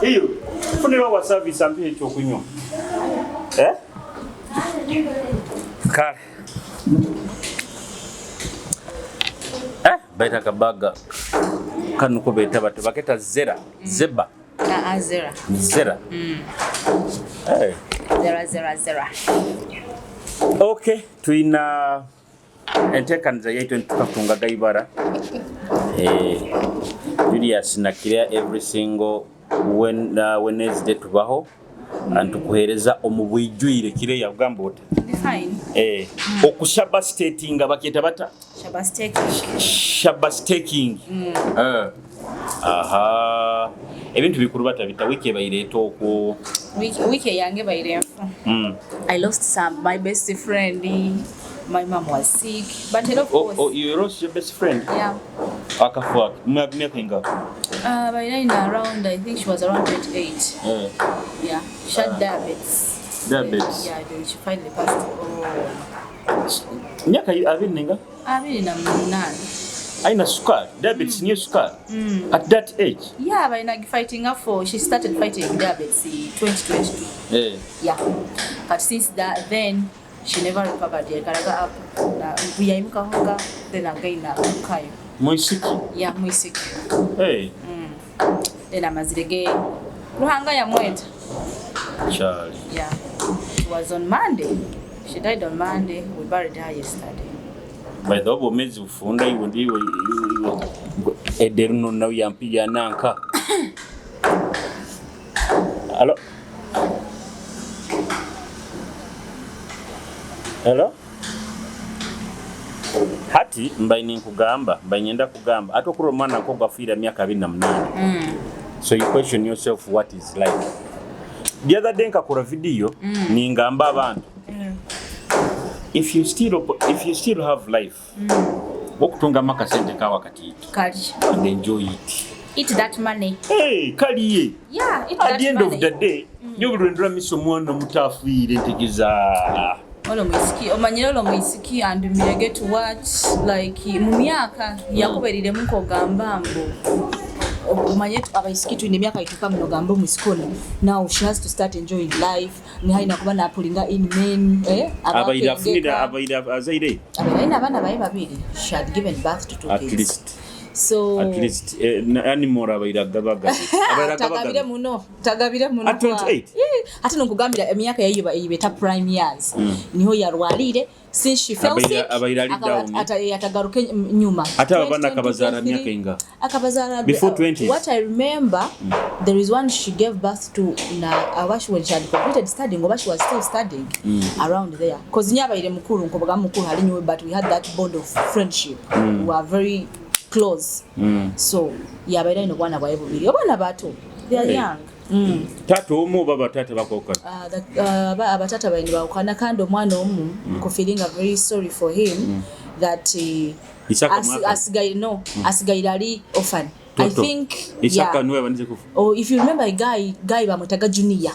Iyo, funira wa service ampe ekyokunywa. Eh? Kale. Eh, baita kabaga. Kanu ko beta batu baketa zera, zeba. Ah, ah, zera. Zera. Hey. Zera, zera, zera. Okay, tuina enteekaniza yaitu nitukatungaga ibara eh, Julius Nakirea every single Wednesday tubaho ntukuheereza omu bwijwire Kireya ogamba ota Ndi fine. eh, okushaba statinga bakyeta bata Shaba staking. Shaba staking. Eh. Aha, ebintu bikuru bata bita wiiki ebaire eta okwo? Wiki eyange ebaire nfu. I lost some my best friend. My mom was sick. But of Oh, course. oh, you lost your best friend? Yeah. Akafa myaka ingapi? By then around, I think she was around 28. Eh. Yeah. She had diabetes. Diabetes. Yeah, then she finally passed on. Myaka 28? 28. Aina sukari, diabetes niyo sukari. At that age? Yeah, by now fighting her for, she started fighting diabetes in 2022. Eh. Yeah. But since that then she never recovered. Yakaraga up. Na yaimuka hoga then again na kayo. Mwisiki. Yeah, mwisiki. Hey. Then amazirege Ruhanga yamweta. Charlie. Yeah. It was on Monday. She died on Monday. We buried her yesterday. By the way, obwomezi bufunda iwe ndiwe iwe ederu no nawe yampiga nanka. Hello. Hello. Hati mbaye ninkugamba, mbaye nyenda kugamba ate okuri omwana nko gwafiira myaka 28. So you question yourself what is life. The other day nkakora video ningamba abantu. If you still have life, okutungamu akasente kawa katiito Kali. and enjoy it. Eat that money. Hey, kaliye. Yeah, eat At that the end money. of the day, nyo buli lwendula misa omwana omuto afiire ntegeza. Olo mwisiki, omanyire olo mwisiki andumire get what like mu myaka yakuberiremu nkogamba mbu omanye abaisiki tulina emyaka ituka muno gamba omwisiki ono now she has to start enjoying life nihaina kuba napulinga in men, eh, Abaire afunire abakengeka. abaire azaire Abaire alina abaana baye babiri. She had given birth to two at kids. least. So At least animal abaire agabaga. Abaire tagabire agabaga. muno, tagabire muno. At 28? Ate nokugambira emyaka yayo ibeta prime years. Niho yarwalire since she fell sick. Abaire ali down. Atagaruke nyuma. Ate abo abaana 20, akabazaala 23, myaka inga? Akabazaala Before 20s? What I remember, there is one she gave birth to na awash when she had completed studying, oba she was still studying around there. Because nyabaire mukuru nkobaga mukuru hali nyowe, but we had that bond of friendship. We were very close. So yabaire alina obwana bwaye bubiri. Abaana bato. They are Hey. young. Taata omu oba bataata bakwawukana? Abatata baine bawukana kandi omwana omu nku feeling very sorry for him that Isaka mwaka. asigaire, no, asigaire ali orphan. I Toto. think, Isaka yeah. niwe yabanize kufa. Oh, if you remember a guy bamwetaga Junior.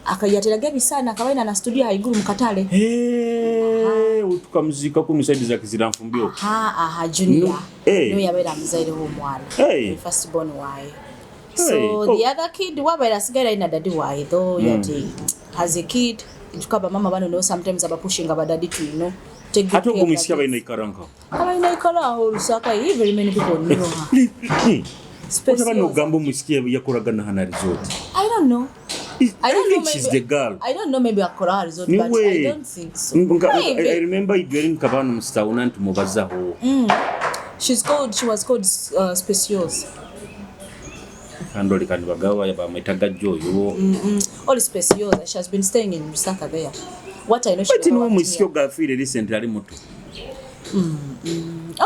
Akayateraga ebisana akabaina na studio haiguru mu katale. Hey, tukamuzika ku misaidiza za Kizira Nfumbio. Ha, aha, Junior. No. Hey. No yabaira muzaireho omwana. Hey. The first born waye. Hey. So Oh. the other kid wabaira asigaire alina daddy waye though yati as a kid tukaba mama bano no sometimes abapushinga abadaddy to you know take good Ate care ogwo of mwisiki their abaine kids. ikara nka. Abaine ikara aho Lusaka, very many people know her. Speciosa. Otabana ogamba omwisiki yakoraga na hana resort. I don't know. I don't I think know, she's maybe, the girl. I don't know, maybe akora resort, but Niwe. I don't think so. I Maybe. remember idweri nkabana musitauna nti mubazaho. She was called Speciosa. Kandi oli kandi bagaba bamwetaga Joyo. All Speciosa. She has been staying in Lusaka there. What I know, she But never niwe worked omwisiki here. ogwo afiire recently ali muto.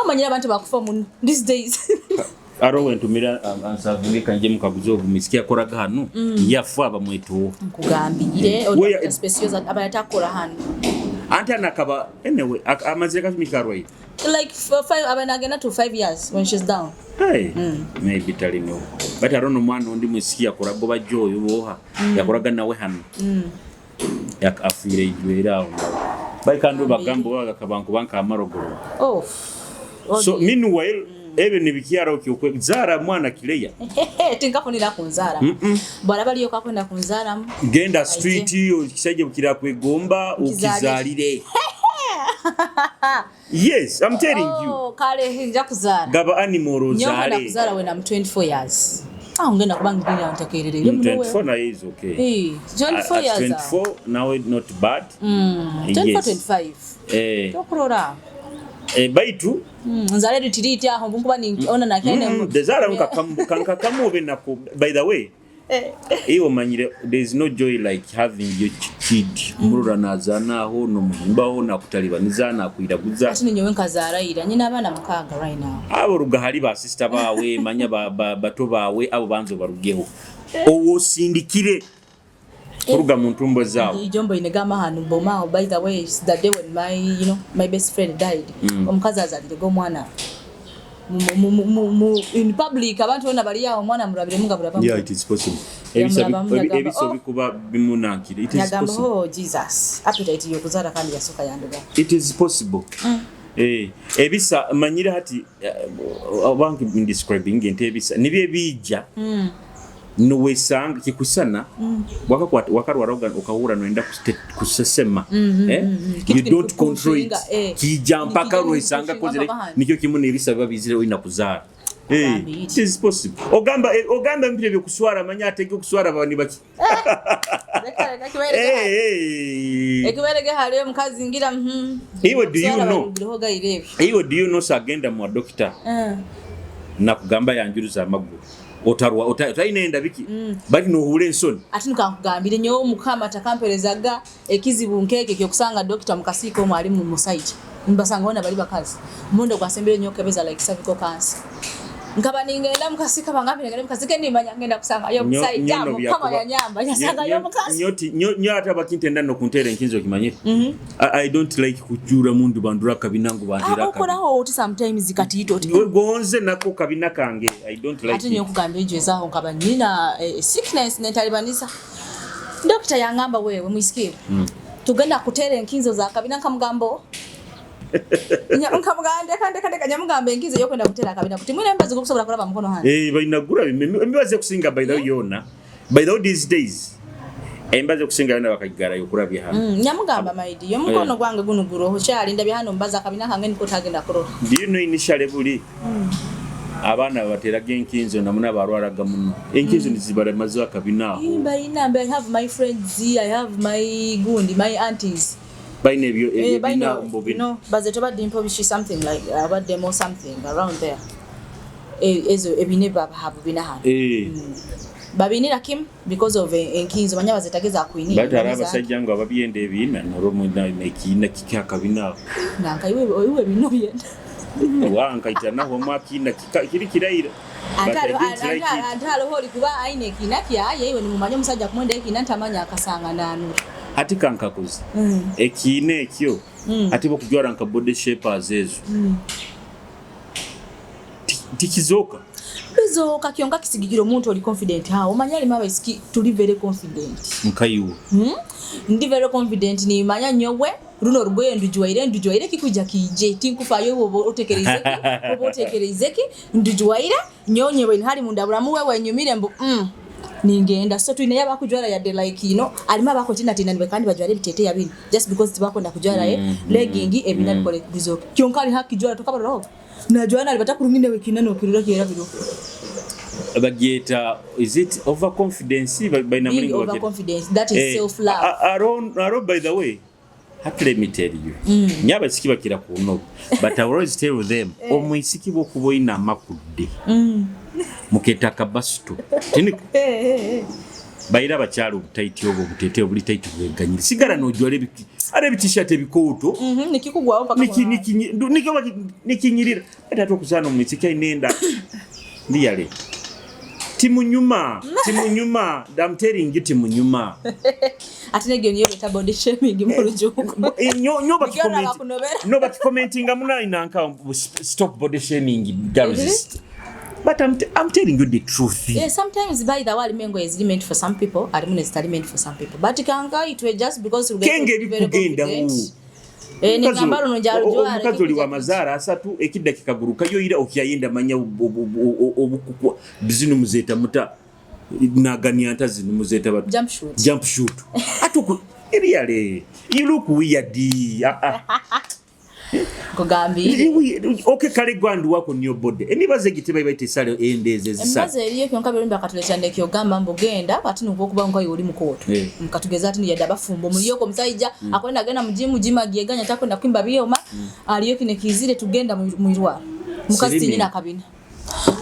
Omanyire abantu bakufa muno these days. Aro wentumira ansavinge kanje mukaguza ogwo mwisiki yakoraga hano yafa bamwetowo. Nkugambire Where- Speciosa abayata akola hano. Anti anakaba anyway amazire kasumi karwaire. Like for five, abana to 5 years when she's down. Hey, maybe talino. But I don't know mwana undi mwisiki yakoraga oba Joyo boha. Yakoraga nawe hano. Afiire ijwera awo. Bai kandi bagamba bagakabanku banka amarogoro. Oh. So meanwhile, Ebyo nibikyaro kyokwe zaara mwana kileya. Tinkafunira kunzaara. Bw'araba aliyo kakwenda kunzaaramu. Genda street, ekisajja bukira kwegomba ukizalire. Yes, I'm telling you. Oh, kale nja kuzaara. Gaba animal Nyowe ngenda ozale. kuzaara when I'm 24 years. Aho ngenda kuba ngira ntakererere. 24 naye is okay. Eh, 24 At years. 24 nawe not bad. 24 Yes. 25. Tokurora. Baitu Nzale retreat aho nkuba ni ona nakene. Dezara kankakamu obe nako, by the way. Iyo manyire, there is no joy like having your kid murora nazanaho nomuhimbaho nakutalibaniza nakwiraguza. Ati ninyowe nkazaara ira nyina abaana 6 right now. Abo rugahari ba sister bawe manya ba bato bawe, abo banzo barugeho owosindikire kuruga mu ntumbo zawo. Ijombo inegama hanu bomao. By the way, it's the day when my you know my best friend died. Omukazi azalire g'omwana in public, abantu bonna bali awo, omwana mulabiremu nga bulaba. Yeah, it is possible. Ebisa Yamulabamu yagamba, ebiso "Oh." bikuba bimunankire, it is Yagamba, possible. "Oh Jesus, appetite yokuzaala kandi yasooka yanduga." It is possible. Ebisa manyire hati, obanki describing nti ebisa nibyo ebijja nowesanga kikusana wakakwata wakarwara okahura noenda kusesema, Kitu you don't control it. kikukushinga, eh. Kijja mpaka Nikijja lwesanga nikikushinga kozere. mpaka hano. Nikyo kimu n'ebisa biba bizire olina kuzaala. Agambye It is possible. Ogamba ogamba empira byokuswara manya atege okuswara bani baki. Reka, reka, kiberege hali. Ekiberege hali omukazi ngira Iwe do you know? Barugireho gayire ebyo. Iwe do you know sagenda mu doctor nakugamba yanjuruza amagulu otarwa otainenda biki bali nohura ensoni. Ate nkankugambire, nyowe Mukama takamperezaga ekizibu nkeke kyokusanga dokita mukasiiko omwo ali mu musajja, mbasanga bona bali bakazi. Omurundi gwasembere nyo okebeza like cervical cancer, nkaba ningenda mukasiika, bangambire ngende mukasiika, nimanya ngenda kusangayo omusajja. Mukama yanyamba, nyasangayo omukazi. Nyo ate abakintenda nokunteera enkinzo okimanyire. I don't like kujura mundu bandura kabina ngu bantera kabina. Okoraho oti sometimes kati oti. Gonze nako kabina kange, I don't like Ate niyo it. nkugamba ejo ezaaho nkaba nina sickness nentalibanisa, dokita yangamba, "Wewe mwisikiwe, tugenda kuteera enkinzo za kabina." Nkamugambo, nkamugamba, "Ndeka, ndeka, ndeka." Nyamugamba, "Enkinzo yokwenda kuteera akabina kuti mwine embazi gokusobola kulaba mukono hano." Bainagura emibazi ekusinga, by the way, yona, by the way, these days embazi ekusinga yona bakagigarayo okurabya hano. Nyamugamba, "Maidi omukono gwange guno guroho kyali ndabye hano mbaza akabina kange niko tagenda kurola." Do you know initially buli abaana babateraga enkinzo namuna barwaraga muno enkinzo nizibaramaze akabina aho. Bayina, I have my friends, I have my gundi, my aunties. Balina ebyo Eh, ebina balina mbobina. No, baze tobadde mpo biki, something like abaddemu something around there. Ezo ebine babahabu bina hano. Babinira kim because of enkinzo manya bazetageza kwini. Bati hari abasajja nga babyenda ebiina noromwina ekiina kiki akabina aho. Nanka iwe bino byenda. Wankaita naho mwakiina kiri kirayira. But I didn't like it. Ate haliho oli kuba aine ekiina kyaye, iwe nimumanya omusajja kumwenda ekiina ntamanya akasanga nanura. Ate kankakuzi ekiina ekyo ate bokujwara nka body shapers ezo tikizooka. Bizooka kyonka kisigikira omuntu oli confident awo, omanya alimu abaisiki tuli very confident. Nkayiwe. Ndi very confident, nimanya nyowe runo orugoye ndujwaire, ndujwaire kikuja kije, tinkufayo oba otekereize ki, oba otekereize ki, ndujwaire nyonyewe hali munda bulamu wewe nyumire mbu ningenda. So twine abakujwara yadde like alimu abakwetinatina nibe kandi bajwara ebiteteya bino just because tibakwenda kujwara legging ebina bikole bizoke, kyonka ali hakijwara tokabarora najwara nali batakurungi newe kina nokirura kyera biro. Bagyeta, is it overconfidence? Balina Being mulingo bagyeta. Overconfidence, that is self love. Aro, by the way, hati let me tell you, nye abasiki bakira ku nnobo, but I always tell them, omwisiki bwokuba oyina amakudde muketa akabasito tiniko bayira abakyala obutaiti obwo obutete obuli taiti bweganyire sigala nojwala ara ebitishati ebikooto. Nikikugwawo mpaka Nikinyirira ate ate okuzaana omwisiki ayina enda ndiyale timunyuma, timunyuma, I'm telling you, timunyuma. Ate negyo niyo beta body shaming mu Lujungu. Nyo Nikyona bakunobera. No bakikomentinga munayinanka, "Stop body shaming girls," but I'm telling you the truth. Yeah, sometimes, by the way, alimu engoye eziri meant for some people, alimu nezitali meant for some people. But kanka itwe just because we Kenge very ebikugendawo. confident. Eh, ningamba runo njarujwara. Omukazi oli wa mazaara 3, ekidda kikagurukayo ira, okyayenda manya obukukwa zino muzeeta muta naganyanta zino muzeeta batu Jump shoot. Jump shoot. Ate really, you look weird. Ah, ah. Nkugambire. Okay, kale gwandu wako niyo body emibazi egiteba ibaita esale endeeze ezisale. Emibazi eriyo, kyonka birumbi akatuleetera nekyogamba mbu genda ate nokwokuba nkayo oli mukooto. Mukatugeza ati yadde abafumbo muliyoko omusajja akwenda agenda mu gym, gym agyeganya, takwenda kwimba byoma, aliyo kino kizire, tugenda mu irwaro mukazi. Sirimi. Tinyina akabina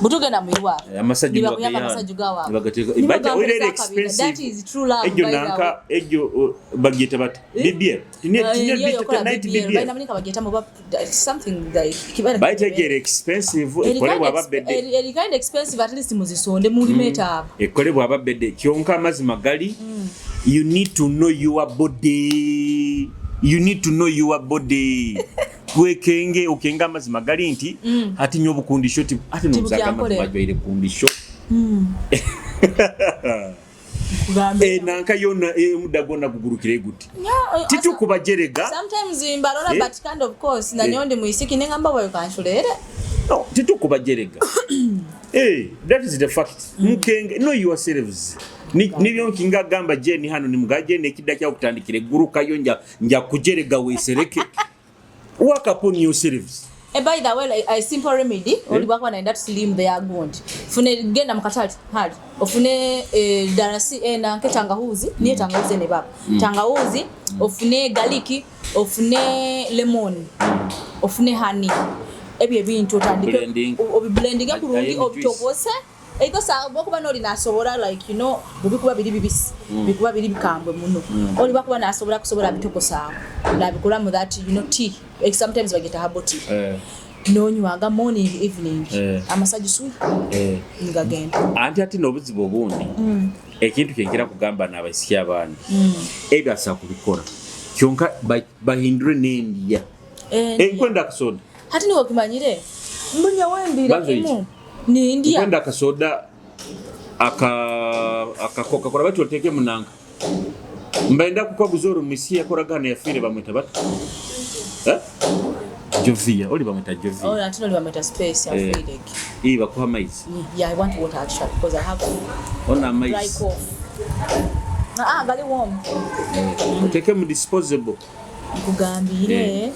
butugenda mu irwaro. Amasajju. Nibakuyamba amasajju gawaabwe. Nibateeka Nibagampereza akabina. That is true love, Ejjo by the way. nanka ejjo bagyeta bata BBL. Eriyo yokola BBL. Balina mulinga bagyeta muba something like kibera. Baitegeera expensive ekolebwa ababedde. Eri kind expensive, at least muzisonde mulimu etaaba. Ekolebwa ababedde, kyonka amazima gali, you need to know your body, you need to know your body. Wekenge okenge, amazima gali nti ati nyo obukundisho ti ate nomuzaka. Tibukyankolera. Amazima ajwaire kundisho. Kugambe. Nanka yona omudda gwonna gugurukire guti titukubajerega. Sometimes mbalora. Eh? But kind of course nanyo ndi muisiki nengamba bwayo kanshulere. No, titukubajerega. Eh, that is the fact. Mukenge, know yourselves. Nibyo nkinga gamba jeni hano nimuga jeni ekidda kya kutandikira eggurukayo nja kujerega weesereke. Work upon yourselves. Eh, by the way, like, a simple remedy oli bwakuba naenda to slim their gundi, fune genda mukatale hali ofune darasi nanke tangahuzi, niye tangahuzi ne baba tangahuzi, ofune garlic, ofune lemon, ofune honey, ebyo ebintu otandike Blending. obiblendinge kulungi. Aye, juice. Obitobose ego sa bwokuba noli nasobola, like bwebikuba biri bibisi, bikuba biri bikambwe muno, oli bwakuba nasobola kusobola bitokosaawo nabikolamu that tea. Sometimes bageta herbal tea. Nonywanga morning, evening. Amasajju swi ngagenda. Anti ate n'obuzibu obundi, ekintu kyenkira kugamba n'abaisiki abandi, ebyo asobola kubikora kyonka bahindure n'endya. Nkwenda akasoda. Hati niwe okimanyire mbunya wembira Banzo kimu nindya. Nkwenda akasoda aka akakoka bati oteeke munanka mbaenda kukaguza olwo misi yakoragana yafiire bamwita bata. Eh? Jovia, oli bamwita Jovia. Oh, ate noli bamwita space. Afiirege. Ii bakuha amaizi. Yeah, I want water actually because I have Ona dry amaizi. cough. Ah, gali warm. Oteeke mu disposable. Nkugambire.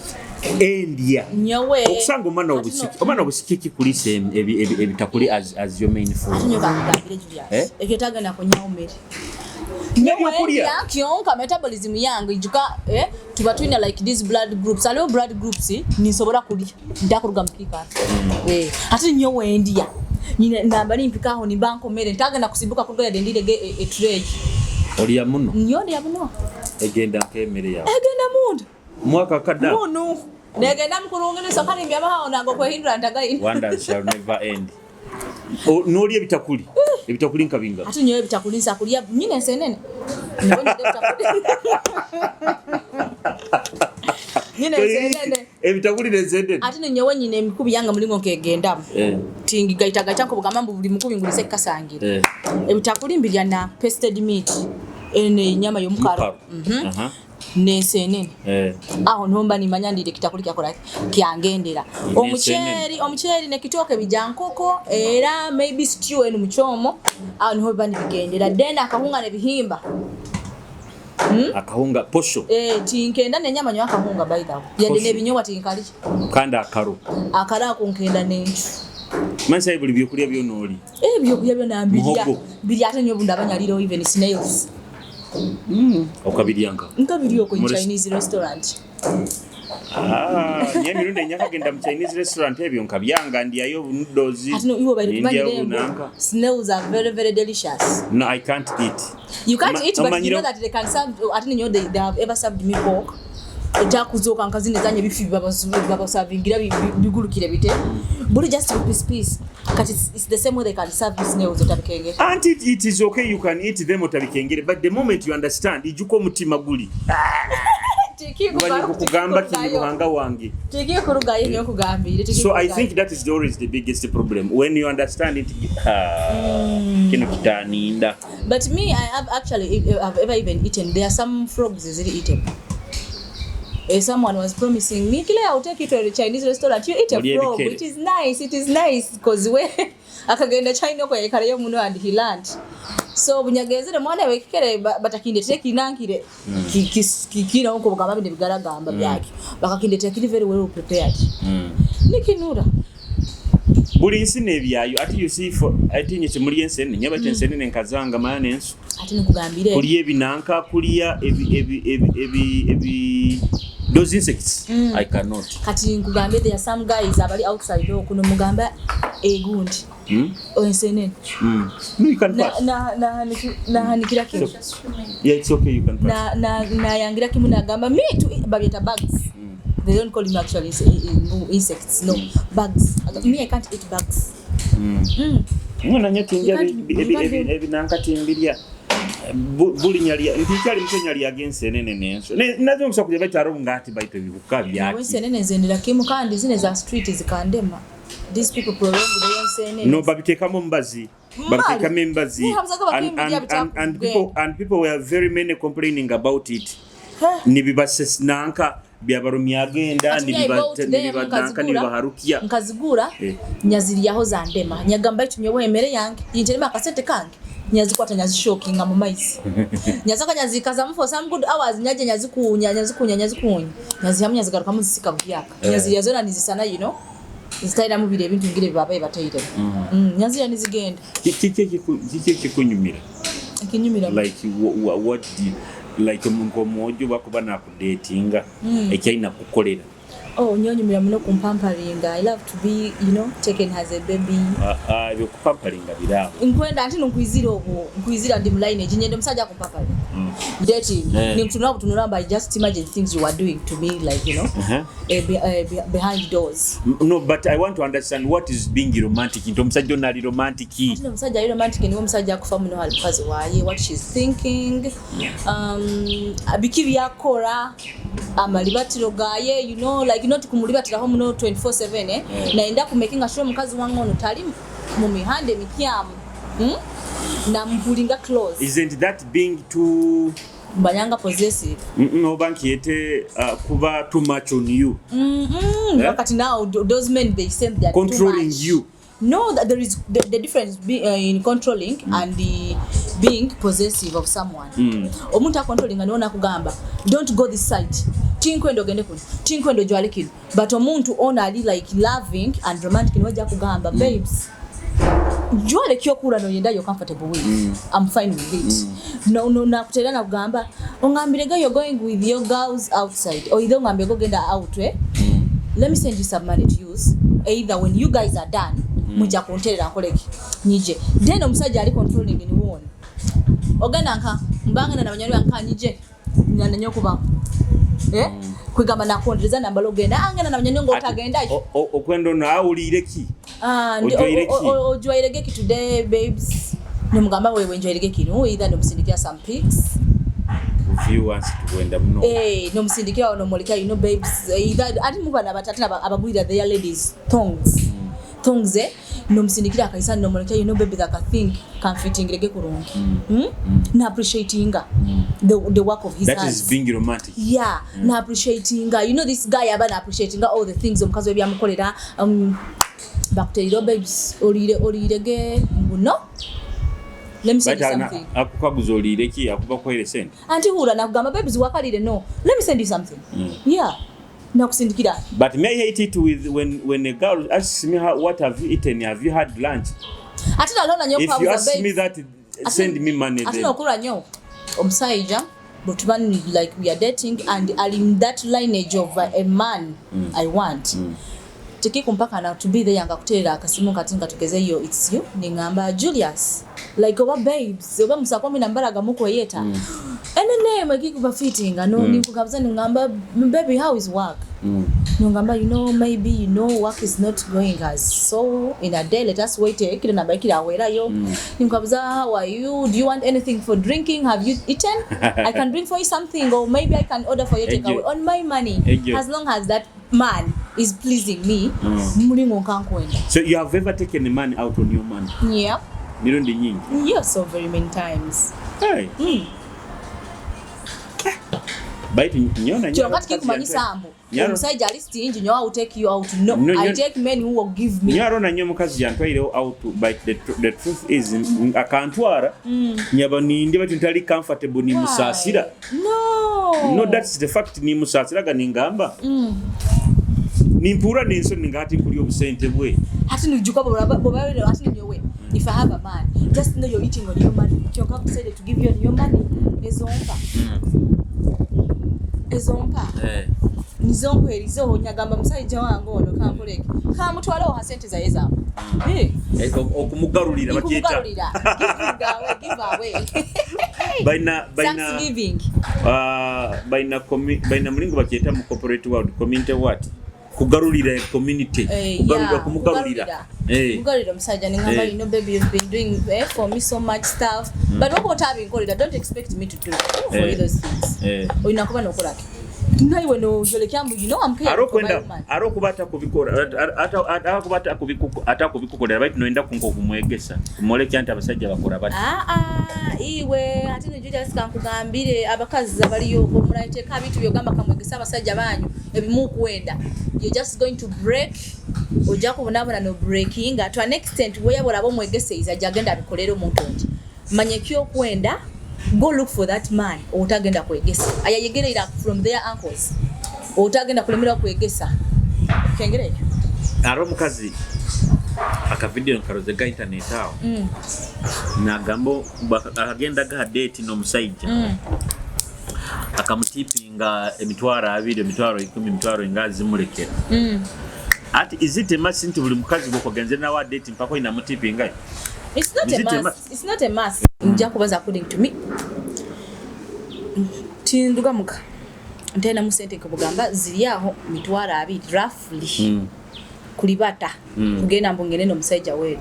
Endya. Nyowe Okusanga omwana obusiki, omwana obusiki kikulisa ebitakuli as your main food. Ate nyo kankugambire, Julius. Eh? Ekyo tagenda kunyawo mmere. N'ebyokulya. Kyonka metabolism yange ijuka, tuba tulina like these blood groups, aliwo blood groups ninsobola kulya ntakuruga mukikara. Ate nyowe ndya nyina namba nimpikaho nimba nkomere ntagenda kusimbuka kuruga ndirege etray. Olya muno. Nyo ndya muno. Egenda nk'emmere yawe. Egenda munda. Mwaka kadda. Munu negenda mukurungi nisoka nimbyamaho nago kwehindura ntagaina. Wonders shall never end. N'olya ebitakuli, ebitakuli nka binga? Ate nyowe ebitakuli nsa kulya nyina ensenene. Nyowe ndya ebitakuli nyina ensenene. Ebitakuli n'ensenene. Ate nenyowe nyina emikubi yange mulingo nkegendamu. Tingigaitagaita nkobugamba mbu buli mukubi ngulise kasangira. Ebitakuli mbirya na pasted meat eno enyama y'omukaro. Mukaro. N'ensenene. Aho niho mba nimanya ndire kitakuli kyakola kyangendera. Omuceeri, omuceeri nekitooke bija nkoko era maybe stew eno mukyomo, aho niho biba nibigendera. Then akahunga nebihimba. Akahunga posho. Eh, tinkenda nenyama nyo akahunga, by the way, yadde Posho. nebinyobwa tinkalya. Kandi akaro. Akala ako nkenda nencu. Mansayi buli byokulya byona oli. Ebyokulya byona mbirya. Muhogo. Mbirya, ate nyo bundi abanyaliro even snails. Okabirya nka? Nkabirya okwo in Chinese restaurant. Ah, nye emirundi enyakagenda mu Chinese restaurant ebyo nkabyanga, ndyayo noodles. Ate no iwe bali ndyayo kumanyire mbu bunanka. Snails are very very delicious. No, I can't eat. You can't eat, but you omanyire know that they can serve. Ate ninyo they have ever served me pork ekyakuzuuka nkazine zanye bifi babasavingira bigulukire bite buli just piece piece. Kati it's the same way they can serve you snails otabikengere. Anti it is okay, you can eat them otabikengere, but the moment you understand ijuka omutima guli manyi kukugamba kini ruhanga wange. Tikikurugayo nyo nkugambire. So I think that is always the biggest problem when you understand it. Ah, kino kitaninda. But me, I have actually, if I've ever even eaten, there are some frogs eziri eatable. Someone was promising me, "Kile, I'll take you to a Chinese restaurant. You eat a Mulye frog. ebikere. It is nice. It is nice." Because we akagenda China okwo yaikarayo muno and he learned. So bunyagezere mwana wekikere batakindetera kinankire kikira nko bugamba bine bigaragamba byakyo, bakakindetera kiri very well prepared. Nikinura. Buli nsi n'ebyayo. Ate you see, for ate nye kimuli ensenene, nyaba ensenene nkazanga maya n'ensu. Ate nikugambire. Kulya ebinanka, kulya ebi ebi ebi ebi ebi those insects, I cannot. Kati nkugambye, there are some guys abali outside okuno mugamba egundi ensenene. No, you can pass. Nahanikira kimu. Yeah, it's okay, you can pass. Nayangira kimu, nagamba me to babyeta bugs. They don't call him actually insects, no, bugs. Me, I can't eat bugs. Mwana nye tinja. You can't Ebinanka timbirya. Buli nyalya ntikyali muto, nyalyaga ensenene n'ensu. Nazo nkusobola kulya, bakyalo ngati baito ebibuka byaki. Ensenene zendera kimu, kandi zine za street zikandema. These people prolong their ensenene. No, babiteekamu omubazi. Mbali. Babiteekamu embazi. Muhabuzaga bakimbirya. And Bitakugenda. people were very many complaining about it. Huh. Nibibasesinanka byabarumyagenda. Ati me, I bought them, Nibibananka. nkazigura. Nibibaharukiya. Nkazigura. Nyaziryaho zandema, nyagamba itumye emere yange yinterema akasente kange, nyazikwata, nyazishokinga mu maizi, nyazoka nyazikazamu for some good hours, nyaje nyazikunya, nyazikunya, nyazikunya, nyazihamu, nyazigarukamu zisika buhyaka. Nyazirya zona nizisana, zitayiramu biri ebintu ngire bibabaye batayiremu. Nyazirya nizigenda. Kiki ekikunyumira? Ekinyumira? Like what do you, like nk'omwojo bakuba nakudatinga, ekyalina kukolera? Oh, nyonyumira muno kumpamperinga. I love to be taken as a baby. Ah, ah, ebyokupamperinga biraawo. Nkwenda nti nkwizira obwo nkwizira ndi mu line eginyende omusajja akumpamperinga dating. Ninkutunula butunula, but just imagine things you are doing to me, like behind doors. No, but I want to understand what is being romantic, nti omusajja ono ali romantic. Ate omusajja ali romantic niwe omusajja akufa muno ali mukazi waaye, what she's thinking, biki byakora, amalibatiro gaye, like not kumulibatiraho muno 24/7, eh? Naenda kumakinga sure omukazi wange ono tali mu mihanda emikyamu, Namupulinga close. Isn't that being too Mbanyanga possessive. Oba nkiyete kuba too much on you? Mm-mm. Eh? Wakati now those men, they say they are Controlling too much. you. No, that there is the difference in controlling and the being possessive of someone. Omuntu acontrolling niwo nakugamba, "Don't go this side, tinkwenda ogende kuno, tinkwenda ojwale kino." But omuntu ono ali like loving and romantic niwe ajja kugamba, "Babes, jwale kyokula noyenda, you're comfortable with. I'm fine with it." No, nakutera nakugamba, ongambirege you're going with your girls outside, or either ongambirege ogenda out, eh? Let me send you some money to use, either when you guys are done, mujja kunterera nkoleki nyije. Then omusajja ali controlling niwona ogenda nka mbangana nabanyali banka nyije nananye okuba, eh? Kwegamba nakondereza nambala ogenda angenda nabanyali ng'otagendayo. Okwenda ono awuliire ki? Ah, Ojwaire ki? Ojwairege ki today, babes? Nomugamba wewe njwairege kino, either nomusindikira some pics. Viewers, tugwenda muno. Eh, nomusindikira nomoleka, babes, either ati mubana batatu abagwira their ladies thongs thongs, eh? Nomusindikira akaisa nomoleka, baby, that I think kamfitingirege kurungi. Na appreciatinga the work of his That hands. is being romantic. Yeah, na appreciatinga, this guy aba na appreciatinga all the things omukazi we byamukolera, bakuterero, "Babes, oliire oliirege mbuno, let me send But you something." Akukaguza oliire ki, akuba kuweere sente. Anti hula nakugamba, "Babes, wakalire, no, let me send you something." Yeah, nakusindikira. But may I hate it with when a girl asks me how, what have you eaten, have you had lunch? Ate nalona nnyo. If you ask me that, send me money Ate then. Nokulwa nnyo omusajja bwetuba like we are dating and ali in that lineage of a man I want, tekikumpakana to be there nga kuteerera akasimu kati nga tugezeyo, it's you, ningamba Julius, like oba babes oba musakomi nambalaga mukweyeta any name ekikuba fitting, no, ninkugabuza ningamba, "Baby, how is work?" Nongamba, maybe work is not going as so in a day, let us wait ekiro namba ekiro awerayo." Ninkugabuza, "How are you? Do you want anything for drinking? Have you eaten? I can bring for you something, or maybe I can order for you take Ejo. away on my money." Ejo. As long as that man is pleasing me, mulingo nkankwenda. So you have ever taken a man out on your money? Yeah. Mirundi nyingi? Yeah, so very many times. Hey. Baitu nyona Kyonka tikikumanyisa mbu omusajja ali stingy, nyowe I will take you out. No, I take men who will give me. Nyaro na nyo omukazi yantwaireho out, but the truth is akantwara nyaba nindi bati ntali comfortable, nimusaasira. No. No, that's the fact, nimusaasiraga, ningamba nimpura n'ensoni nga hati nkulya obusente bwe. Hati nijuka bwoba hati nyowe, if I have a man, just know you're eating on your money. Kyonka I've decided to give you on your money. Ezompa, ezompa nizo nkwerizeho. Nyagamba musajja wange ono kankoleke kamutwalewo ha sente zaye zampa. Eh, okumugarulira bakyeta nkumugarulira, giving away, give away. Baina Thanksgiving. Baina mulingo bakyeta mu corporate world community, what, kugarulira community. Eh, kugarulira, yeah, kumugarulira. Eh. Kugarulira omusajja nengamba, "You know, baby, you've been doing for me so much stuff, but oba otabinkolera, don't expect me to do for you those things." Olina kuba nokolaki naiwe noyolekya mbu, you know, I'm caring ari for my okwenda woman. Ari okuba atakubikora, akuba atakubikukolera, baitu noyenda kunka okumwegesa kumwolekya nti abasajja bakora bati. Aa, iwe ate nejuja sikankugambire, abakazi abaliyo omulaiteeka bintu byogamba kamwegesa abasajja banyu ebimu okwenda, you're just going to break, ojja kubonabona no breakinga to an extent weyaba olaba omwegeseiza ajja agenda abikolere omuntu nti manya ekyokwenda. Go look for that man otagenda kwegesa ayayegerera from their uncles, otagenda kulemera kwegesa kengereyo. Ari omukazi akavidiyo nkaroze ga internet awo, nagamba akagenda ga date n'omusajja, akamutipinga 20,000, 10,000, emitwaro nga zimulekera. Ati is it a must nti buli mukazi bwokwagenze nawe date mpaka oyina mutipinga? It's not Is a it a must. must? It's not a must. Nja kubaza according to me. Tindugamuka. Ntenamu sente nkubugamba ziri aho 20,000 roughly. Kulibata. Kugenda mbu ngende n'omusajja weeru.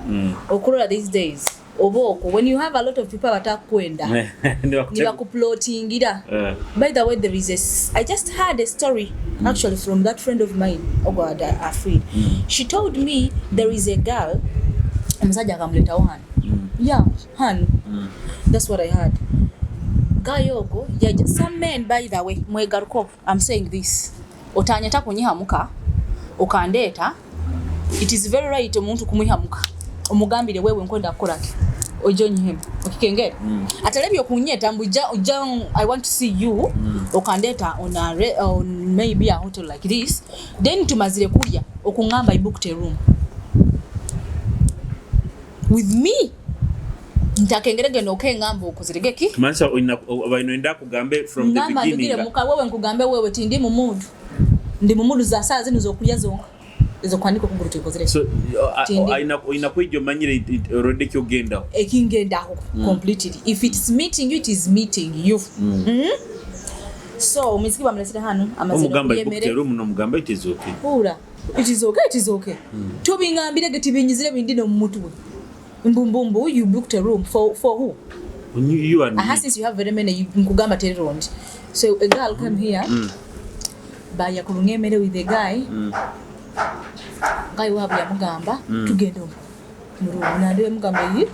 Okulola these days oba okwo when you have a lot of people abatakwenda nibakuplotingira. By the way, there is a I just heard a story actually from that friend of mine, Ogwada Afrid. She told me there is a girl, omusajja akamuletawo hano. Yeah, hano. That's what I heard. Guy ogwo yaja. Some men, by the way, mwegaruko, I'm saying this. Otanyeta kunyihamuka okandeeta. It is very right omuntu kumwihamuka omugambire wewe nkwenda kukolaki ojja onyihemu okikengera ate okunyeta mbu ojja I want to see you, okandeeta on maybe a hotel like this, then tumazire kulya okuŋŋamba I booked a room with me ntakengere genda okeŋŋamba okozerege Mansa oyina kugambe from the ngamba beginning. ndugire muka wewe nkugambe wewe ti ndi mu mood, ndi mu mood za saa zino zokulya zonka ezokwandika okugulu tekozere. So Tindi. Oyina kwijja omanyire already kyogendaho. Ekingendaho completely. If it's meeting you, it is meeting you. So omuziki bamulesere hano amazina omugamba okulya emmere. I booked room nomugamba it is okay. Ura, it is okay, it is okay. Tobingambire ge tibinyizire bindi no mu mutwe mbumbumbu. You booked a room for who? You and Aha. me. Since you have very many you- nkugamba terirondi. So a girl came here, baya kulunga emmere with a guy. Guy waabwe yamugamba tugenda omwo mu room, nandi yamugamba yi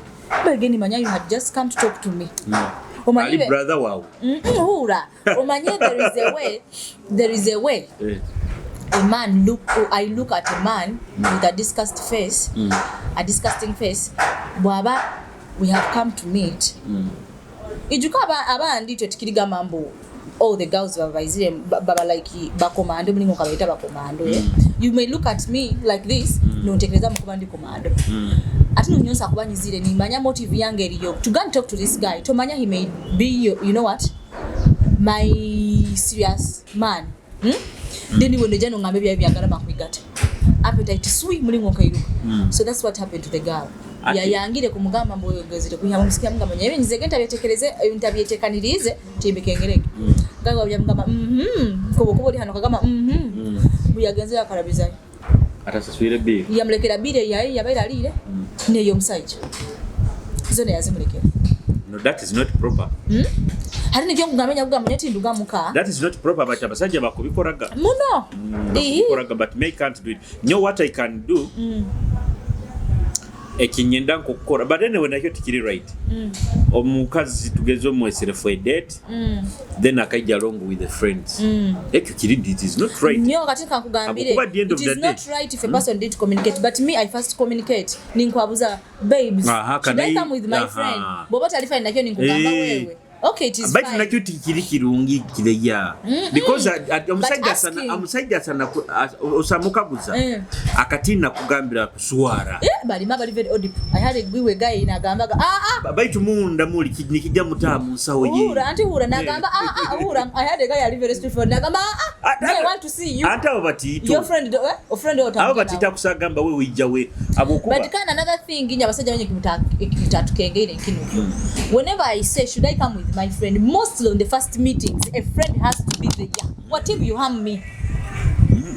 bageni manya you had just come to talk to me. Omanyi Ali brother waawe. Hura, omanye there is a way, there is a way a man look, I look at a man with a disgust face, a disgusting face bwaba we have come to meet. Ijuka abandi twe tikirigamba mbu all the girls baba baizire baba like bakomando, mulingo kabaita bakomando, eh? You may look at me like this, nontekereza mukuba ndi komando, ate nonyonsa kuba nyizire nimanya motive yange eriyo to go and talk to this guy. Tomanya he may be your, you know what, my serious man, Then iwe nojja nongambe ebyayo byagala bakwigata appetite swi mulingo nkairuka. So that's what happened to the girl. Yayangire kumugamba mbu ogezire kunyama musikia mugamba nyewe nzege ntabyetekereze ntabyetekanirize timbikengereke. Gaga byamugamba kubo kubo oli hano kagamba buyagenzera akalabizayo. Atasaswire bill. Yamulekera bill yaye yabaire aliire neyo omusajja zona yazimulekera. No, that is not proper. Ate nikyo nkugamba nyakugamba nye tindugamuka. That is not proper, but abasajja bakubikoraga. Muno. Ihi. Bakubikoraga, but me can't do it. You know what I can do? Ekinyenda nkokukora, but anyway nakyo tikiri right. Omukazi tugeze omwesere for a date, then akaija along with the friends. Ekyo kiri, it is not right. Nnyo. Kati kankugambire, Habwokuba at the end of it is the day- not right if a person didn't communicate, but me, I first communicate. Ninkwabuza, "Babes, Aha, should can I come with my friend?" Bw'oba tali fine nakyo, ninkugamba, "Wewe, okay, it is Baitu fine." nakyo tikiri kirungi kireya, because omusajja omusajja asana osamukaguza akatiina kugambira kuswara. Eh, balima bali very odd. I had a gwiwe guy nagambaga, "Ah, ah." Baitu munda muli nikijja mutaha mu nsawo ye. Uhura anti uhura nagamba, "Ah, ah." Uhura, I had a guy ali very straightforward, nagamba, "Ah, ah, me, I want to see you." Ante abo batiito. Your friend, eh, a friend. Abo batiita kusagamba we wijja we abokuba. But kind another thing, inya abasajja benye kimutatukengeire nkino kyo. Whenever I say, "Should I come with my friend?" mostly on the first meetings, a friend has to be there. What if you harm me?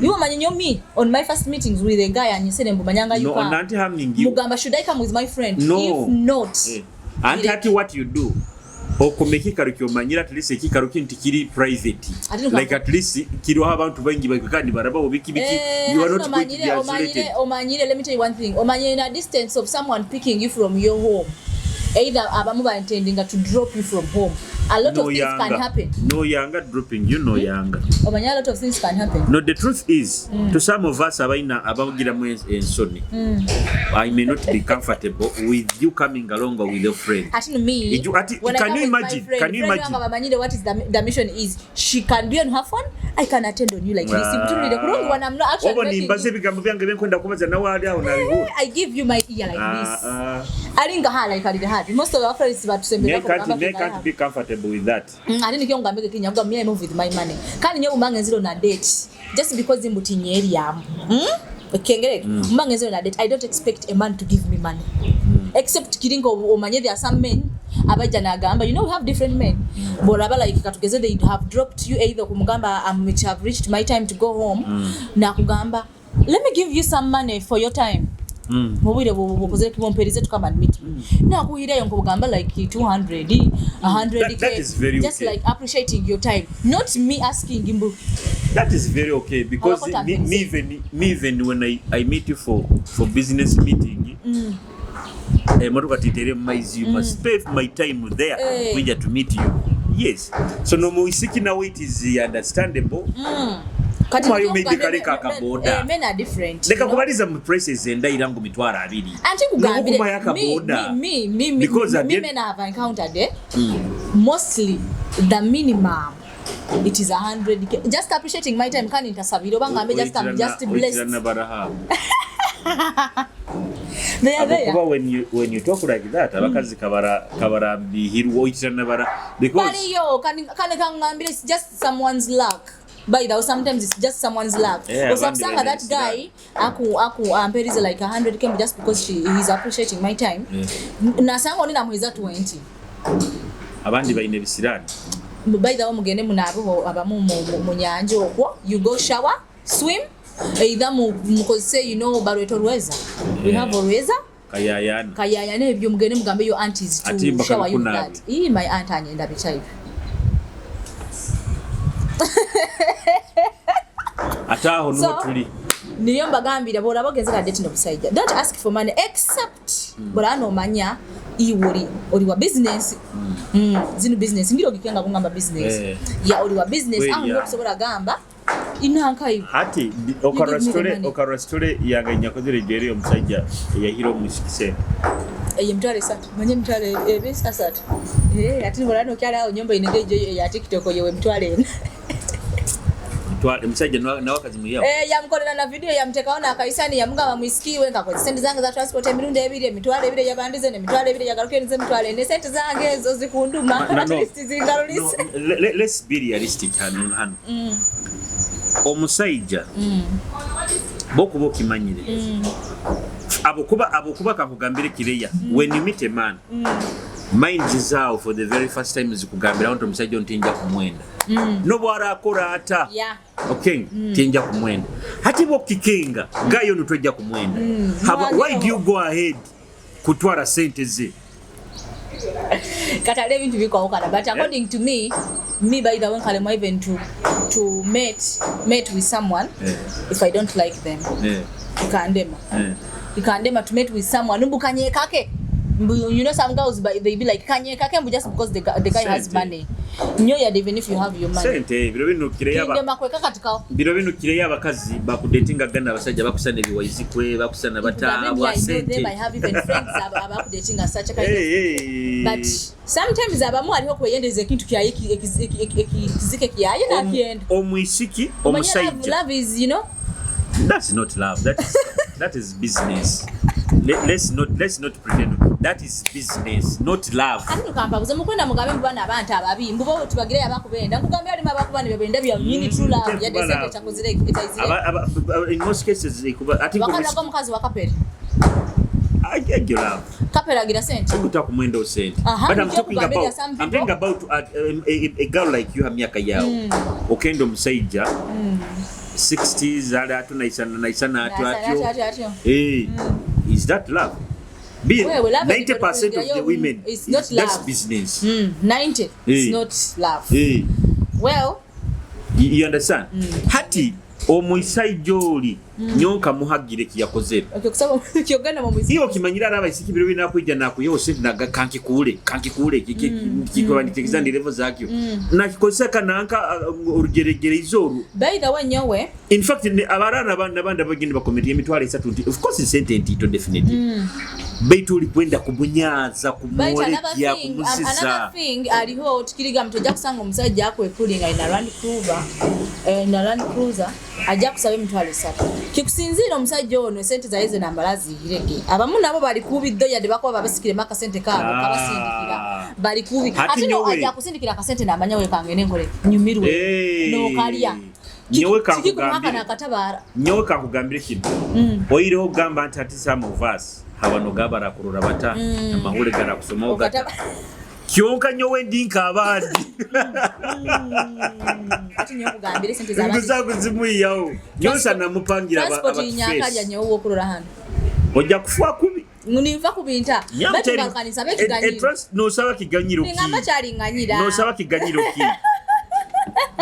You omanye nyo, me, on my first meetings with a guy anyesere mbu manyanga, you No, come. nanti harming you. Mugamba, "Should I come with my friend?" No. If not, Eh. Anti ati what you do, okoma ekikaro kyomanyira, at least ekikaro kino tikiri private, like at least kiriho abantu baingi kandi barabaho biki biki. Eh, You are not going to be omanyire, omanyire, isolated. Omanyire, let me tell you one thing. Omanyire, in a distance of someone picking you from your home, either abamu ba intending to drop you from home, a lot No of things can yanga. happen. No yanga dropping you, no yanga. Omanyire, a lot of things can happen. No, the truth is, to some of us abaina abagiramu ensoni, I may not be comfortable with you coming along with your friend. Ati no, me, when I Can come you with my imagine? friend, Can you friend imagine? wange bamanyire what is the mission is. She can be on her phone, I can attend on you like this. Mutulire kurungi when I'm not actually Oba making nimbaza you. Ebigambo byange byenkwenda kubaza nawe ali awo nabibula. I give you my ear like this. Alinga ha like alire hard. Most of our friends Me batusembera. can't be comfortable with that. Ate nikyo ngambege kinyavuga, me, I move with my money. Kandi nyo mbange nziro na date, just because mbutinye eryamu, Kengereke, mbange nziro na date, I don't expect a man to give me money. Except kiringa omanye there are some men abajja nagamba, you know, we have different men. Boraba like katugeze they have dropped you, either kumugamba, which have reached my time to go home, nakugamba, "Let me give you some money for your time." Mubwire bukoze kibompereze to come and meet me, nakuhireyo nkubugamba like 200, 100. That is very Just okay. like appreciating your time, not me asking mbu. That is very okay because Abakota me even when I meet you for business meeting, emotoka titere mu maizi, you must pay my time there. Kuja to meet you, yes. So no muisiki nawe it is understandable. Kati Kumayo nikyo maybe nkugambe, kaleka akaboda. men are different, Leka you know? kubaliza mu prices endayira ngu 20,000. Anti nkugambire, Nokukumayo akaboda. me, Because at me, the men have encountered, eh? Mostly the minimum, it is 100K, just appreciating my time. Kandi ntasabira oba ngambe just I'm just blessed. Oyitirana barahabu. They are there. Kuba when you talk like that, abakazi kabara kabarambihirwa oyitirana bara because Baliyo. Kandi kaŋŋambire, it's just someone's luck. By the way, sometimes it's just someone's luck. Yeah, abandi Osanga that balina. guy aku amperize like 100K just because he's appreciating my time. Nasanga oni namuhiza 20. Abandi balina ebisiraani. By the way, mugende munaabeho abamu mu nyanja okwo. You go shower, swim, either mukozese, you know, balweta olweza. We have olweza. Kayayana. Kayaya n'ebyo. Mugende mugambe your aunties to Atimba shower you with kalukunaabe. that. Ii, my aunt anyenda bikyaibi. Ate aho niho tuli. Niyo mbagambira, bw'olaba ogenze ka date n'omusajja, don't ask for money except bw'olaba n'omanya iwe oli wa business. Zino business ngira ogikenga bungamba business. Ya, oli wa business. Well, aho yeah. niho okusobola gamba inankayo. Ati Give me the money. Okarwa story yange nyakozere jeri omusajja eyahira omusiki sente. Eyo 30,000, manye 230,000. Eh, ate bw'olaba nokyali awo nyumba inenge ejo ya TikTok yewe 40,000. Omusajja nawe akazi muyawo. Eh, yamukolera na video, yamutekawo n'akaisani, yamugamba mwisikiwe nkakoze sente zange za transport emirundi ebiri, 20,000 yabandize ne 20,000 yagaruke, 40,000, sente zange ezo zikunduma. No, At no. least zingalulise. No, let's be realistic hano hano. Omusajja bokuba okimanyire abokuba kakugambire kireya, when you meet a man, mind zaawo for the very first time zikugambirawo nti omusajja ono tinja kumwenda nobwaraakora ata. Okay, tinja kumwenda. Hati bwokikenga gayo ono tojja kumwenda. Why do you go ahead kutwara sente ze? Kati ali ebintu bikwawukana, but according to me, by the way, nkalema even to mate with someone. If I don't like them, kandema. Ikandema to mate with someone mbu kanyekake. Mbu, you know some girls, but they be like kanyekake mbu just because the guy has Sente. money. Nyo yade, even if you have your money. Sente biro binukireyo Kindema kweka katika. Biro binukireyo abakazi bakudatinga gana abasajja bakusana ebiwayizikwe, bakusana batabwa I know them, sente. I have even friends abakudatinga such a kind of Hey, hey. But sometimes abamu aliho kweyendeza ekintu kyaye ekizike kyaye nakyenda. Omwisiki Omanye love, omusajja love is you know That's not love, that is business. Let's not pretend that is business, not love. Ate nukampabuze mukwenda mugambe mbu bana abantu ababi mbu bo tubagireyo abakubenda, nkugambye alimu abakuba ne bebenda bya nyini true love yadde Tekuba sente love. kyakozire etayizire. In most cases I think Wakalaga omukazi wa kapere. I get your love. Kapere agira sente. Okuta kumwenda osente. Aha, But I'm nijja talking kugambira about some I'm people- talking about a girl like you, myaka yawe. Okenda omusajja 60s ali atu naisana naisana atyo atyo. Atyo, atyo. Eh, is that love? Be Wewe, love 90% of the women it's not that's love. business. 90 Eh. it's not love. Eh, Well, you understand? Hati omusajja oli nyonka muhagire kiyakozere. Okay, kusaba kyogenda mu muziki. Iyo okimanyira ari abaisiki biro binakwija nakuyeho sente naga kankikuule kankikuule kikobanitegeza ndi level zakyo nakikozesa kananka orugeregere izoru. By the way, nyowe In fact abarara abandi abandi abagenda bakometi 30,000 nti of course sente ntito definitely, baitu oli kwenda kumunyaza, But another kumwolekya, thing, kumusiza. another thing aliho tukiriga mtu ojja kusanga omusajja akwekulinga ina Land Cruiser, eh, ina Land Cruiser ajja kusaba 30,000. Kikusinziira omusajja ono esente zaye ze nambala ziyirege. Abamu nabo bali kubiddo yadde bakuba babasikiremu akasente kaabo Ah. kabasindikira bali kubi. Hati Ate no nyowe. ajja kusindikira akasente n'amanya we kangende nkole nyumirwe Hey. n'okalya. Nyowe Kikikumuhaka kankugambire. n'akatabaara. Nyowe kankugambire kino, oyireho okugamba nti ati some of us habano gabarakurora bata amahule garakusomaho gata. Kyonka nyowe ndi nk'abandi. Ate nyowe kugambira esente z'abandi. Nkuza kuzimuyiyawo nyonsa namupangira Transport nyakalya nyowe wokurora hano. Ojja kufa kubi. Ninva ku binta batugarukanisa bekiganyiro. Nosaba kiganyiro ki? Ningamba kyalinganyira. Nosaba kiganyiro ki?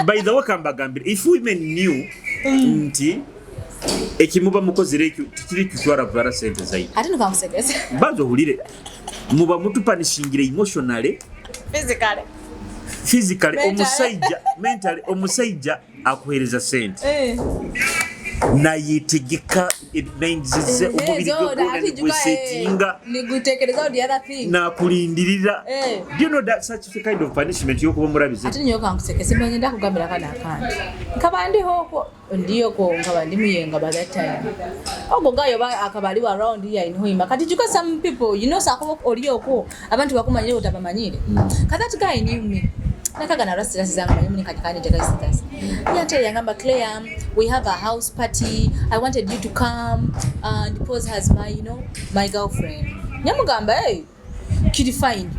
By the way, kambagambire, if women knew nti ekimuba mukozere ekyo tikiri kitwara bwara sente zaidi. Ate nukamusekese. Banza ohulire, muba mutupunishingire emotionally, physically, physically. Mentally. Omusajja mentally, omusajja akuheereza sente Eh. nayetegeka nayingizize omubiri gwe gwona negwesetinga nigutekereza the other thing. Nakulindirira. Eh. Do you know that such a kind of punishment yokuba omulabize? Ate nyowe kankusekese, mba ngenda kugambira kana akandi nkaba ndiho okwo ndiyoko nkaba ndi muyenga by that time ogwo gayo akaba aliwo around here in Hoima. Kati juga some people, you know, sakuba oli okwo abantu bakumanyire otabamanyire. Kati that guy knew me nakagana rasirasi zange manyi muni kati kandi yate yangamba, "Claire, we have a house party. I wanted you to come and pose as my you know my girlfriend." Nyamugamba, "Hey, kiri fine,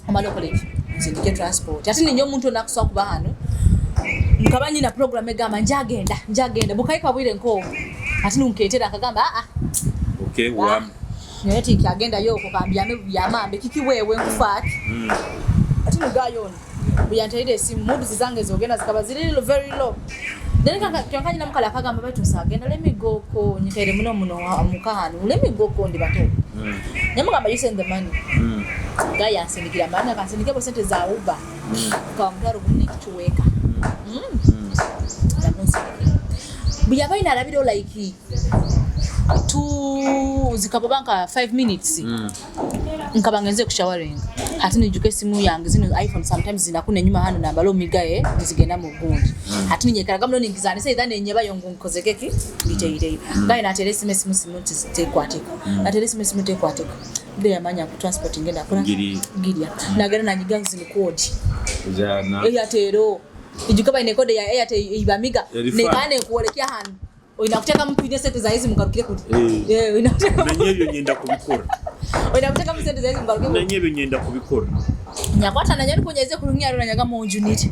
omala okola eki nzindike transport." Ate ninye omuntu onakusobola kuba hano nkaba nyina program egamba njagenda njagenda bukayika bwire nkowo ate nunketera akagamba aa. Okay, Ah, naye tinkyagenda okwo kambyame bubyamambe kiki wewe nkufaaki. Ate nugayo ono bweyanterera esimu moods zange zogenda zikaba ziri very low. Then kyonka nyina mukala akagamba baitu nsagenda, let me go ko nyikaire muno muno mukahanu, let me go ko ndi bato. Nyamugamba, "You send the money." Guy yansindikira maana kansindikira sente za Uber kwa 10,000 n'ekicuweka namunsindikira bwe yaba ina alabirawo like two zikaba nka 5 minutes nkaba ngenze kushawaringa. Ate nijuka esimu yange zino iPhone sometimes zinakuna enyuma hano nambala omigaye nizigenda mu gundi. Ate ninyekaraga muno ningizanisa either nenyebayo ngu nkozekeki ngiteireyo gaye natera esimu esimu simu tekwateka natera esimu esimu tekwateka bile yamanya ku transport ngenda kola. Ngiri. Ngirya nagenda nanyiga zino code Airtel ijuka baine code ya Airtel ibamiga. Erifani. Nekane kuolekea hano olina kuteekamu pini sente zahizi mugarukire kuti. Eh. Eh, olina kuteekamu Nanye ebyo nyenda kubikora. Olina kuteekamu sente zahizi mugarukire kuti. Nanye ebyo nyenda kubikora. Nyakwata nanya nikunyeze kulungia rona nyaga mu unit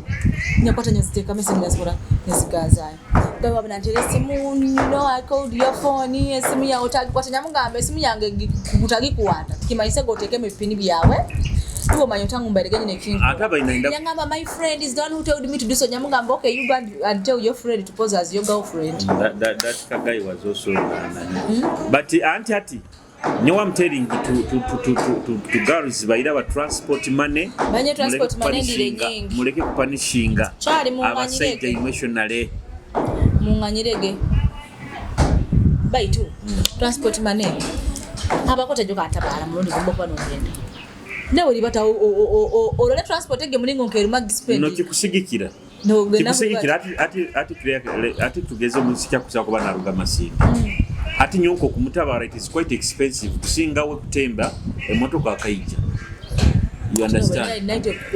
nyakwata nyaziteekamu esimu nyazikola nyazigazayo gawe wabona esimu, you know, I called your phone, esimu yawe otagikwata. Nyamugamba esimu yange gutagikuwata kimanyise goteekemu ebipini byawe. Iwe omanya otangu mbaire nyine ekintu. Ate abaina inda Yangamba, "My friend is the one who told me to do so." Nyamugamba, "Okay, you go and tell your friend to pose as your girlfriend." That guy was also but anti ati nyowe I'm telling to girls baira ba transport money. Manye transport Muleke money ndire nyingi. Muleke kupunishinga Kyali munganyirege. abasajja emotionally. Munganyirege baitu transport money abako tejo katabala mulundi gumba kuba nogenda nawe libata olole transport ege mulingo nkeruma No gispend kikusigikira. Nogenda. Kikusigikira ati tugeze mu nsi kyakusa kuba naruga Masindi, ati nyonko okumutabara it is quite expensive kusinga we kutemba emotoka akaija, you understand?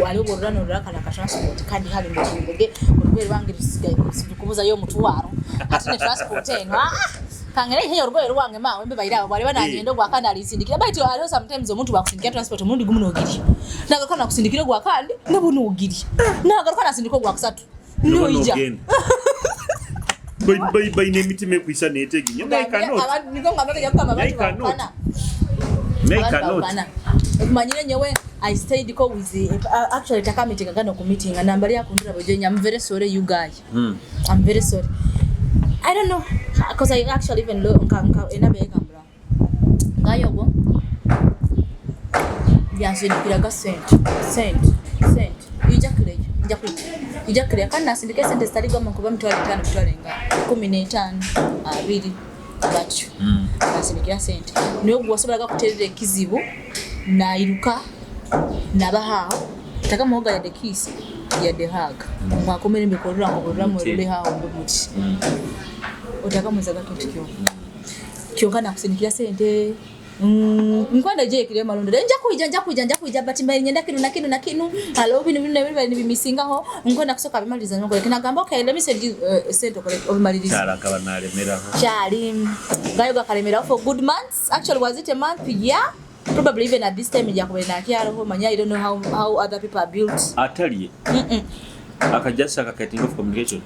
Aliwo olura nolura ka transport kandi hali mbege olugoye lwange lusigaye kubuzayo omutwaro ate ne transport eno, ah, kangere ihe olugoye lwange mawe mbe baira bali banagenda ogwakandi alisindikira. Baitu aliwo sometimes omuntu bakusindikira transport omulundi gumu nogirya, nagaruka nakusindikira ogwakandi nabo nogirya, nagaruka nasindika ogwakusatu Noba noija. nogenda. Baina emitima ekwisa neteginya. Naye cannot. Niko ngambye kugamba Naye abantu cannot. bawukana. Naye Abantu cannot. bawukana. Okumanyire nyewe I stayed ko with actually taka meeting agano ku meeting nambali yakundira bojenya. I'm very sorry, you guy. I'm very sorry. I don't know because I actually even lo nka nka enamba yekambura ngayo gwo yansindikiraga sente sente sente ija kuleyo nja kuja ija kuleyo kandi nasindika sente zitaligwamu kuba 50,000 mitwalo nga 15 20 batyo. Nasindikira sente naye ogwo wasobolaga kuterera ekizibu nairuka nabahaaho takamuhoga yadde kiisi yadde haaga mwakomere mbikolera nkokolera mwerulehawo mbe muti otakamuzaga kintu kyonka kyonka nakusindikira sente. Nkwanda je kire malondo nja kuija nja kuija nja kuija but mbaye nyenda kinu na kinu na kinu alo binu binu binu bimisingaho nkwenda kusoka bimaliriza ngokole kinagamba, "Okay, let me send you sente okole obimaliriza." Kyala akaba nalemeraho. Kyali ngayo gakalemeraho for good months. Actually, was it a month? Yeah, probably. Even at this time jakubere nakyaroho manya. I don't know how other people are built. Atalye akajasa aka cutting of communication.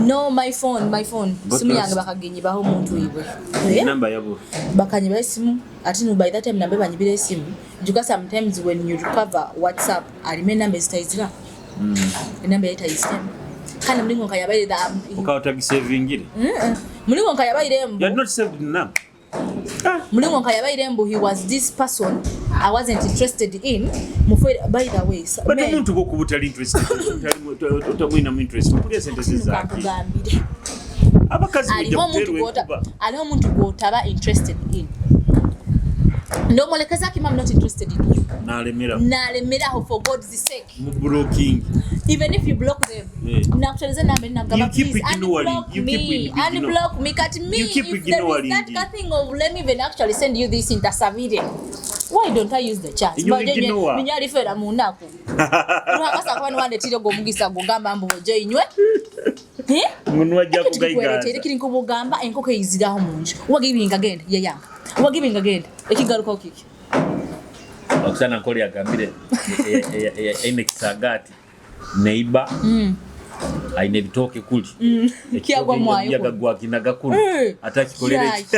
No, my phone, my phone. But Simu yange bakagenyibaho omuntu ibwe. Yeah. Namba yabo. Bakanyiba esimu ate no by that time nambe banyibira esimu juga. Sometimes when you recover WhatsApp alime enamba ezitayizira enamba yayitayiziremu kandi mulingo nka yabaire Ukaba utagisavingire. Mulingo nka yabaire mbu You had not saved the number. Ah. Mulingo nka yabaire mbu he was this person I wasn't interested in mufe. By the way, But omuntu bwokuba utali interested, utamwinamu interest okulya sente ze zaaki? Kakugambire. Abakazi mujja Aliho omuntu kuterwa enkuba. Aliho omuntu gwotaba interested in ndomolekeza kimu, I'm not interested in you. Nalemera. Nalemeraho for God's sake. Mu blocking. Even if you block them, nakuteleza namba nagamba, You keep "Please ignoring. unblock You me, keep ignoring. unblock me." Kati me, You keep if there is ignoring. that thing of let me even actually send you this intasabire, why don't I use the chance? You ignore. Minyalifera mu nnaku lwakasa kuba niwandetire gwe omugisa gugamba mbu ojo inywe. Eh? Ngono wajja Ekyo tikikwereteere kugaigaza. kiri nkobugamba enkoko eyiziraho mu nju wagibinga genda yeyanga wagibinga genda ekigarukaho kiki. Okusana nkoli agambire aine ekisagaati neiba aine ebitooke kuli. Kyagwa mwayo. Yagagwa kinagakulu. Eh. Ate akikolere ki?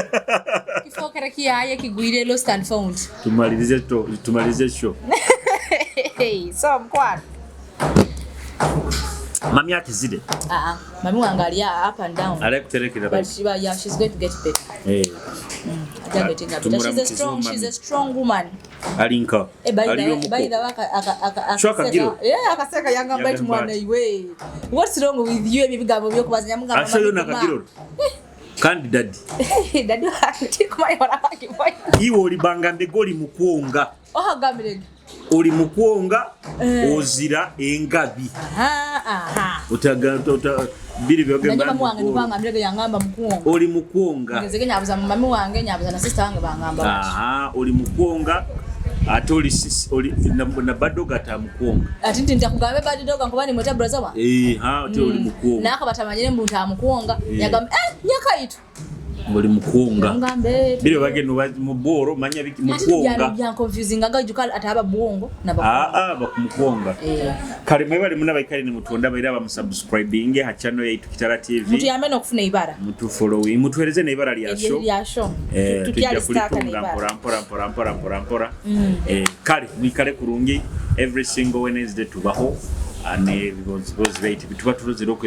Kifookere kiyaye kigwire lost and found. Tumalirize show. So mukwano. Mami akizire? Ah, mami wange ali up and down. Ale kuterekera. But she, yeah, she's going to get better. Eh, Ajja getting better. She's a strong, Tumuramukize. she's a strong woman. Alinka Eh, by the aliyo way, by muko. the way, Sho akagiro? Yeah, akaseka yangamba iti Yagamba mwana ati. iwe. What's wrong with you? Ebyo bigambo by'okubaza nyamugamba. Ashoyo mami, nakagiro kandi daddy. Daddy wange tikumanya wala Iwe olibanga mbega oli mukwonga. Ohagambire. Oli mukwonga. Eh. Ozira engabi. Aha, aha. Biri Nanye byogamba mami wange mukwonga. nikwangambire yangamba mukwonga. Oli mukwonga. Ngezege nyabuza mami wange nyabuza na sister wange bangamba bati. Aha, oli mukwonga ate oli oli na badoga atamukwonga. Ati nti ntakugambe bad dog nkuba nimweta brother wa. Eh, ha ate oli mukwonga. Naka batamanyire mbu ntamukwonga. Eh. Yagamba eh nyakaitu. Oli mukwonga. Ngambe. Biri bagenda mu bworo manya biki mukwonga. Bya confusing nga juka ataba bwongo na ba. Ah ah, bakumukwonga. Eh. Kale mwebale muna baikale ne mutonda baira bamusubscribing ha channel yaitu Kitara TV. Mutuyambe n'okufuna ibara. Mutufollowing, mutuhereze n'ibara lya show. Lya show. Eh, tujja Tukyali staka kulitunga n'ibara. mpora mpora mpora mpora mpora mpora. Eh, kale mwikale kurungi. Every single Wednesday tubaho n'ebibozibozi baitu tuba turozere oku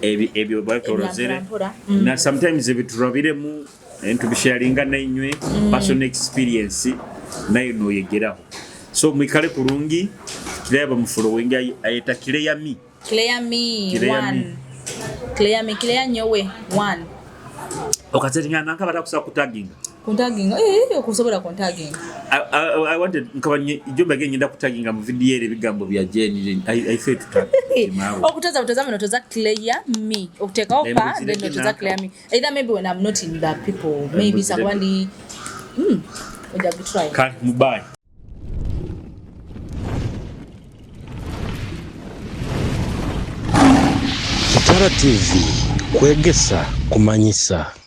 ebyo batorozere Ebyampora. Na sometimes ebiturabiremu tubisharinga nainywe, personal experience nayo noyegeraho. So mwikale kurungi. Claire bamufollowing, ayeta Claire me. Claire me. Claire one me. Claire me, Claire nyowe one. Okasetinga nanka batakusa kutaginga. Kuntaginga, eh, okusobola kuntaginga. I wanted nkaba ijomba ge ngenda kutaginga mu video ere ebigambo bya Jane. I failed to tag Timabo. Okutoza butoza muno, toza Claire me, okuteekawo pa Embuzire then otoza kinaka. Claire me. Either maybe when I'm not in the people, maybe Embuzire. sakwandi ojja kutry. Kale mubaye. Kitara TV, kwegesa, kumanyisa.